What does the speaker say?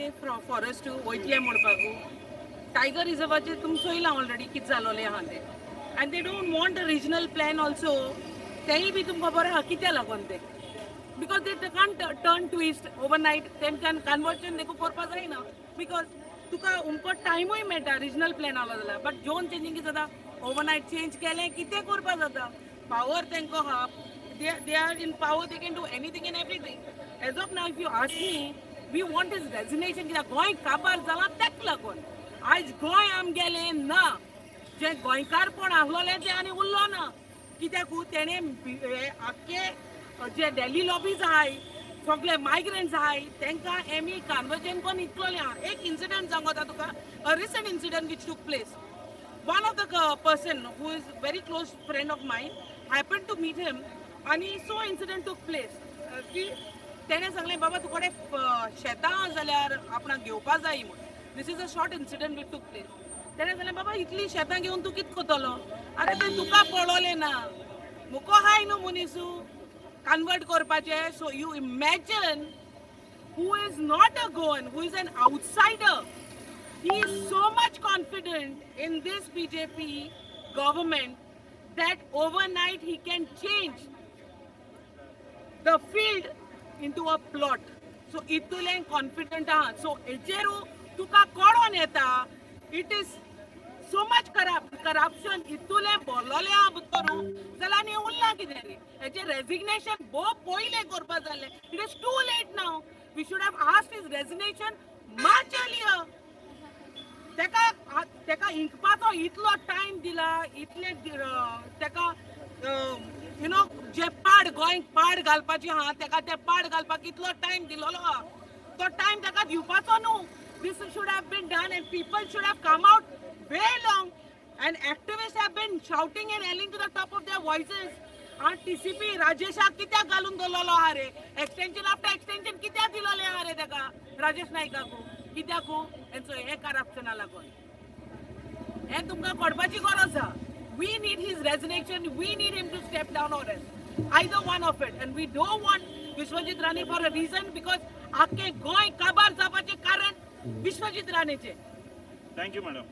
रे फॉरेस्ट वयतले म्हणपाकू. टायगर रिजर्वाचेर तुमी चोयलां ऑलरेडी कितें जालोलें आहा तें, and they don't want a regional plan also. तेंय बी तुमकां बरें आहा कित्याक लागून तें, because they can't turn twist overnight. तेमच्यान कन्वर्जन देखून करपा जायना, because तुका उमको टायमूय मेळटा रिजनल प्लॅन आलो जाल्यार. बट झोन चेंजींग कितें जाता, ओवरनायट चेंज केलें कितें करपा जाता. पावर तेंकां आहा, they are in power, they can do anything and everything. As of now, if you ask me, we want his resignation. कित्याक गोंय काबार जालां तेक लागून आयज गोंय आमगेलें ना, जें गोंयकारपण आहलोलें तें आनी उरलो ना. कित्याकू तेणें आख्खे जे दिल्ली लॉबीज आहाय, सगळे मायग्रंट्स आहाय, तांकां एमी कन्वर्जन करून इतलोलें आहा. एक इन्सिडंट सांगता तुका, a recent incident which took place. One of the person who is very close friend of mine happened to meet him आनी सो इन्सिडंट टूक प्लेस की तेणें सांगलें, बाबा तुकडे शेतां आहा जाल्यार आपणाक घेवपा जाय म्हूण. This is a short incident which took place. तेणें सांगलें, बाबा इतली शेतां घेवन तूं कितें करतलो? आरे तें तुका पळोवलें ना, मुको हाय न्हू मनीसू कन्वर्ट करपाचें. So you imagine, who is not a Goan, who is an outsider, he is so much confident in this BJP government that overnight he can change the field into a plot. So इतुलें confident आहा. So हेचेरू तुका कळोन येता, it is so much corruption. इतुलें बोल्लोलें आहा भितरू जाल्यार आनी उरलां कितें रे? हेचें रेजिग्नेशन भोव पयलें करपा जालें. It is too late now. We should have asked his resignation much earlier. तेका इंकपाचो इतलो टायम दिला, इतले तेका you know जे पाड गोंय पाड घालपाची आहा तेका, ते पाड घालपाक इतलो टायम दिलोलो आहा, तो टायम तेका दिवपाचो न्हू. This should have been done and people should have come out way long, and activists have been shouting and yelling to the top of their voices. आणि टीसीपी राजेशाक कित्याक घालून दवरलेलो आहा रे? एक्सटेन्शन आफ्टर एक्सटेन्शन कित्याक दिलोलें आहा रे तेका, राजेश नायकाकू? कित्याकू हेंचो हे करप्शना लागून हें तुमकां कळपाची गरज आहा. We need his resignation. We need him to step down or else either one of it. And we don't want Vishwajit Rane for a reason, because आख्खे गोंय काबार जावपाचें कारण विश्वजीत राणेचें. Thank you, madam.